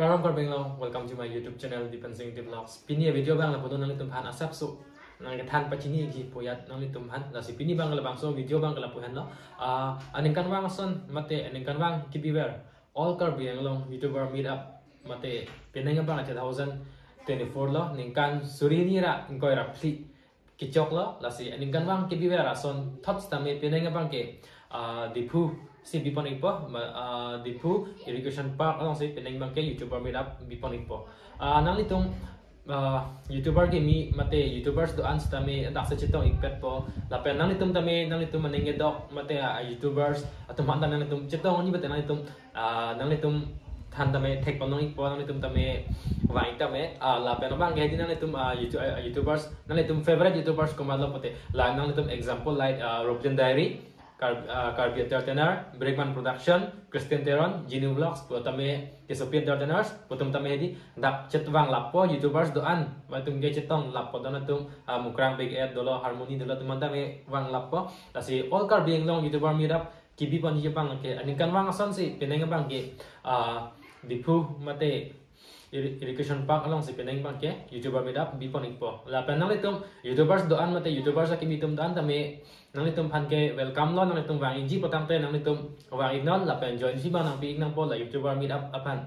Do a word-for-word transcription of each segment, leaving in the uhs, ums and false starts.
Kardom Karbi Anglong, welcome to my YouTube channel, Dipen Singh Vlogs. Pini a video abang lapu do nanglitum aphan asapso nangkethan pachini ikji pu ajat nanglitum aphan. Lasi pini abang labangso video abang lapu henlo. Ah, aningkanvang ason mate aningkanvang kebiver All Karbi Anglong YouTuber Meetup mate penang abang two thousand twenty-four lo, ningkan suri hini ra ingkoi ra phli kechoklo. Lasi aningkanvang kebiver ason thot sitame penang abang ke, ah, Diphu si bipon ikpo, ma, ah, Diphu Recreation Park alongsi penang abang ke YouTuber Meetup bipon ikpo. Ah, nanglitum, ah, YouTuber kimi mate YouTubers do-an sitame daksi chetong ikpetpo. Lapen nanglitum tame, nanglitum aning kedok mate, ah, YouTubers atum aphan tame nanglitum chetong ni mate nanglitum, ah, nanglitum aphan tame thek ponong ikpo, nanglitum tame vang ik tame, ah, lapen abang ke hedi nanglitum, ah, YouTube, ah, YouTubers, nanglitum favorite YouTubers komatlo pute, la nanglitum example like, ah, Roblin Diary, Kar-, ah, Karbi Entertainer, Brekman Production, Christian Teron, Genu Vlogs, pu tame Kesopi Entertainers, pu atum tame hedi dak chetong vang lapo YouTubers do-an, atum ke chetong lapo do-an atum, ah, Mukrang Big Ed dolo, Harmony dolo, atum tame vang lapo. Lasi All Karbi Anglong YouTuber Meetup kebipon ikji abang ke aningkanvang asonsi penang abang ke, ah, Diphu mate Irri-, Recreation Park alongsi penang abang ke YouTuber Meetup bipon ikpo. Lapen nanglitum YouTubers do-an mate YouTubers akimi atum do-an tame nanglitum aphan ke welcome lo, nanglitum vang ikji pu tangte nanglitum vang iknon lapen join fee abang nangpi ik nangpo la YouTuber Meetup aphan.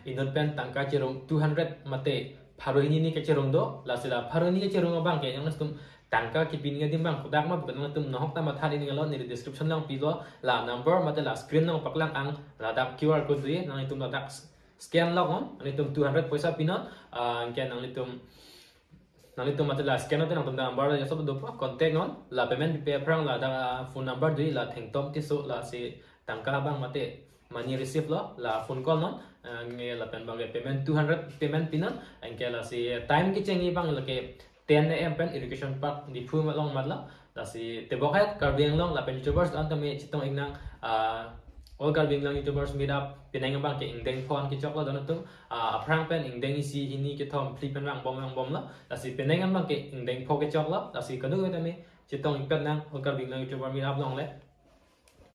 Inut pen tangka cherung two hundred mate pharo hini ni kecherung do, lasi la pharo hini kecherung abang ke nanglitum tangka kepini adim abang kodak ma pu ke nanglitum nahok ta matha ning lo, neli description along pilo, la number mate la screen along paklang ang, ladak Q R code do, nanglitum ladak scan lok non, nanglitum two hundred poisa pinon, ah, anke nanglitum, nanglitum mate la scan non te nangtum number la jaso dopo, contact non, la payment pipe aphrang ladak, ah, phone number do, la Thengtom Tisso, lasi tangka abang mate money receive lo, la phone call non, ah, anke lapen abang ke payment two hundred payment pinon, anke lasi time kechengji abang lake ten A M pen Recreation Park Diphu along matlo. Lasi tebok het Karbi Anglong lapen YouTubers do-an tame chetong iknang, ah, All Karbi Anglong YouTubers Meetup penang abang ke ingdeng pho an kechoklo do-an atum, ah, aphrang pen ingdeng isi hini kethom phli pen vangbom vangbomlo. Lasi penang abang ke ingdeng pho kechoklo. Lasi kadokave tame chetong ikpet nang All Karbi Anglong YouTuber Meetup along le.